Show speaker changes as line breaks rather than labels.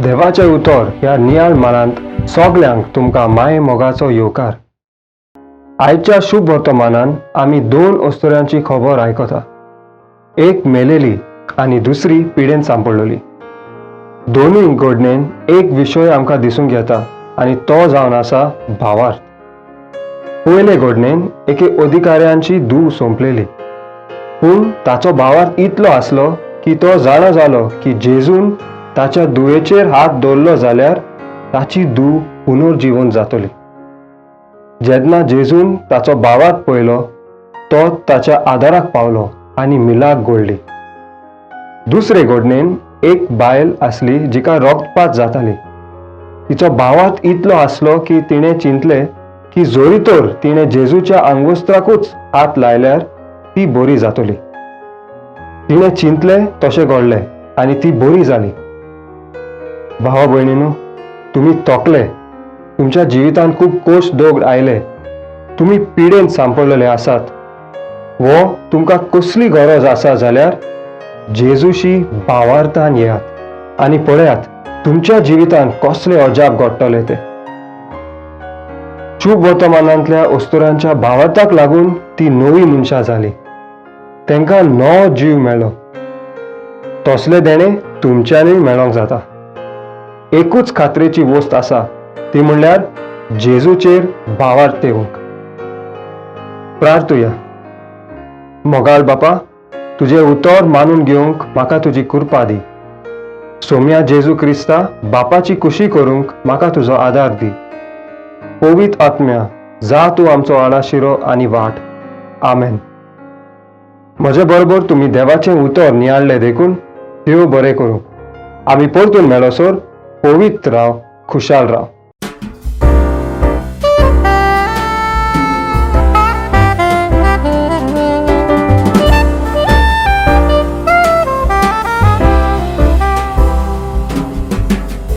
देवाचें उतर ह्या नियाळ मानांत सगल्यांक तुमकां माये मोगाचो येवकार. आयच्या शुभ वर्तमानान आमी दोन अस्तुऱ्यांची खबर आयकता. एक मेलेली आनी दुसरी पिडेन सांपडलेली. दोनूय घडणेन एक विशय आमकां दिसूंक येता आनी तो जावन आसा भावार्थ. पयले घडणेन एके अधिकाऱ्यांची धूव सोंपलेली, पूण ताचो भावार्थ इतलो आसलो की तो जाणा जालो की जेजून ताच्या धुवेचेर हात दवरलो जाल्यार ताची धूव पुनर्जिवन जातली. जेन्ना जेजून ताचो भावार्थ पळयलो, तो ताच्या आदाराक पावलो आनी मिलाग्र घडली. दुसरे घडणेन एक बायल आसली जिका रक्तपात जाताली. तिचो भावार्थ इतलो आसलो की तिणें चिंतलें की जरी तर तिणें जेजूच्या आंगवस्त्राकूच हात लायल्यार ती बरी जातली. तिणें चिंतलें तशें घडलें आनी ती बरी जाली. भावा भयणीनू, तुमी तोकले, तुमच्या जिवितांत खूब कोश दोग आयले, तुमी पिडेन सांपडलेले आसात वो तुमकां कसली गरज आसा जाल्यार जेजूशी भावार्थान येयात आनी पळयात तुमच्या जिवितांत कसले अजाप घडटले ते. शुभ वर्तमानांतल्या अस्तुऱ्यांच्या भावार्थाक लागून ती नवी मनशां जाली. तांकां नवो जीव मेळ्ळो. तसले देणें तुमच्यानूय मेळोंक जाता. एकूच खात्रेची वस्त आसा, ती म्हणल्यार जेजूचेर भावार्थ येवंक. प्रार्थुया. मोगाळ बापा, तुजें उतर मानून घेवंक म्हाका तुजी कृपा दी. सोम्या जेजू क्रिस्ता, बापाची खुशी करूंक म्हाका तुजो आदार दी. पवित्र आत्म्या, जा तूं आमचो आडाशिरो आनी वाट. आमेन. म्हजे बरोबर तुमी देवाचें उतर नियाळ्ळें देखून देव बरें करूं. आमी परतून मेळसर पवित्र राव, खुशाल राव.